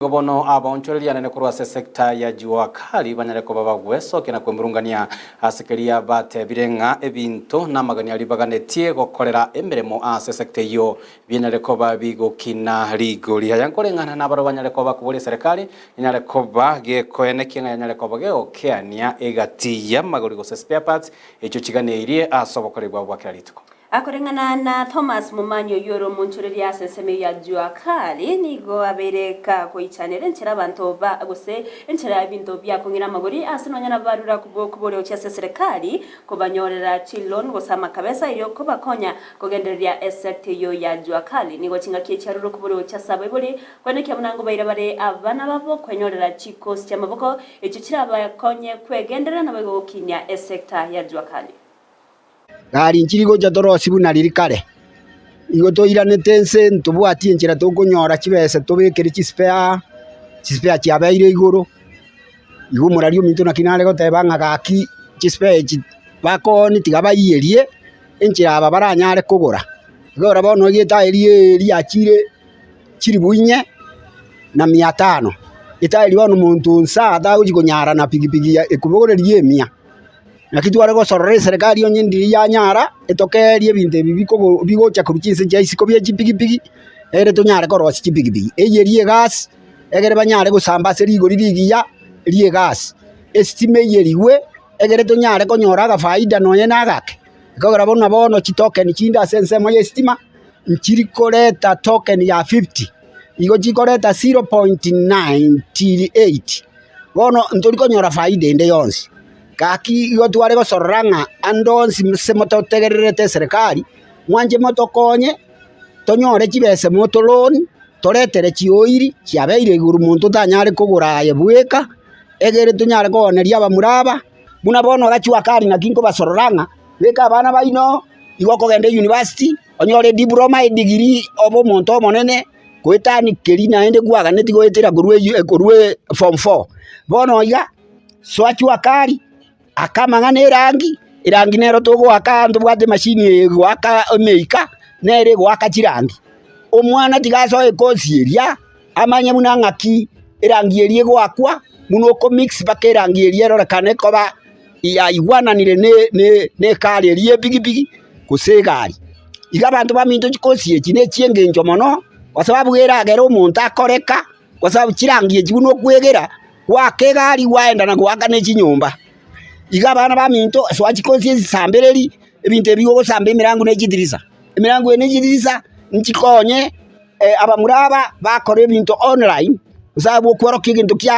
Nigo bono abaonchoreria anene korwa ase esecta ya Jua Kali banyare koba bagwesokia na kwemurungania ase keria batebire ng'a ebinto na amagani aria baganetie gokorera emeremo ase esecta eyio binyare koba bigokina rigori. Aya nkoreng'ana nabarabwo banyare koba bakoboria eserekari enyare koba gekoenekia ng'a yanyare koba gegokeania egati y'amagori gose spare parts echio chiganeirie ase obokoreri bwabo bwa kera rituko. Akoreng'ana na Thomas Momanyi oyio ore omonchoreria ase ensemo ya Jua Kali, nigo abeire kagoichanera enchera abanto ba gose enchera ebinto biakong'ira amagori ase nonya nabarure koboria gochia ase eserekari kobanyorera chiloan gose amakabesa erio kobakonya kogendereria esecta eyio ya Jua Kali. Nigo chingaki echi arure okoboria gochia ase abaibori koenekia buna ngobaira bare abana babo kwenyorera chikosi chiamaboko echio chirabakonye kwegenderera naboigo gokinia esecta ya Jua Kali. Gari nchiri gocha torosie buna riria kare, igo toiranete ense ntobwati enchera tokonyora chibesa tobekere chispare, chispare chiabeire igoro, igo omorari ominto naki nare goteba ng'a gaki chispare echi bakooni tiga baiyerie enchera aba baranyare kogora. Igo bono egetaeri riachire chilifu inye na mia tano, etaeri bono omonto onsi tagochi konyara na pikipiki ekobogoreria emia. Naki tware gosorora eserekari onye ndiri yanyara etokeerie ebinto ebi bikogo bigocha korwa chinse chia isiko bie chipigipigi, ere tonyare korosia chipigipigi. Eyio eria egasi, egere banyare gosamba ase rigori rigiya ria egasi. Esitima eyio erigwe, egere tonyare konyora agafaida nonye na agake, ekogera buna bono chitoken chinde ase ensemo ya esitima, nchiri koreta token ya 50, igo chikoreta 0.98. Bono ntori konyora faida ende yonsi. Gaki igo tware gosorora ng'a ande onsi ase mototegererete eserekari, mwanche motokonye, tonyore chibesa motoloan, toretere chioiri chiabeire igoro monto otanyare kogora aye bweka, egere tonyare kooneria abamura aba, buna bono ogachia akari naki nkobasorora ng'a beka abana baino, igo okogenda eyunivasiti, onyore ediploma, edigiri, obe omonto omonene. Goetania keria naende kwaganeti goetera korwa eyio korwa form four. Bono iga, soa jua kali, aka amang'ana erangi, erangi nero togoaka aa ntobwate emashini eye egoaka emeika, nere egoaka chirangi. Omwana tiga asoe ekosi eria, amanye buna ng'aki erangi eria egoakwa, buna okomix mpaka erangi eria erorekane koba yaigwananire ne ekari eria ya epikipiki gose egari. Iga abanto baminto chikosi echi ne chi'engencho mono, kwa sababu eragere omonto akoreka, kwa sababu chirangi echi buna okwegera, goaka egari gwaenda na goaka ne chinyomba. Iga abana baminto soa chikosi echi sambereri, ebinto ebi ogosamba emerango ne chidirisa, emerango eye ne chidirisa nchikonye abamura aba bakore ebinto online, kwa sababu okworokia egento kia.